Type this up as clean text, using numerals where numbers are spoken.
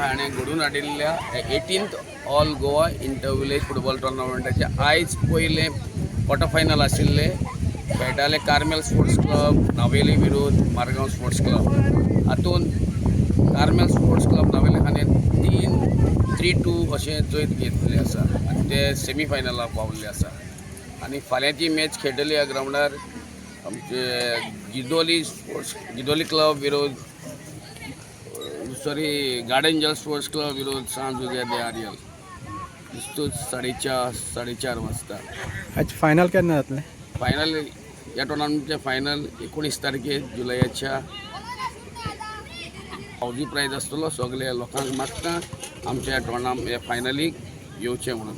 हाणें घडोवन हाडिल्ल्या 18th All Goa Inter Village Football टुर्नामेंटाचे आयज पयलें क्वॉर्टर फायनल आशिल्लें. खेळटाले कार्मेल स्पोर्ट्स क्लब नावेली विरुद्ध मारगांव स्पोर्ट्स क्लब. हातूंत कार्मेल स्पोर्ट्स क्लब नावेली हाणें 3-2 अशें जैत घेतिल्लें आसा आनी ते सेमी फायनलाक पावल्ले आसा. आनी फाल्यांची मॅच खेळटली ह्या ग्रावंडार आमचे गिदोली स्पोर्ट्स गिदोली क्लब विरोध, सॉरी, गार्डन जल स्पोर्ट्स क्लब विरोध सांत जुझे दे आरियल, निस्तूच 4:30 वाजता. आज फायनल केन्ना जातलें? फायनल, ह्या टुर्नामेंटचे फायनल 19 तारखेर जुलयाच्या. फावजी प्रायज आसतलो. सगळे लोकांक मागता, आमच्या टुर्नामेंट फायनलीक येवचें म्हणून.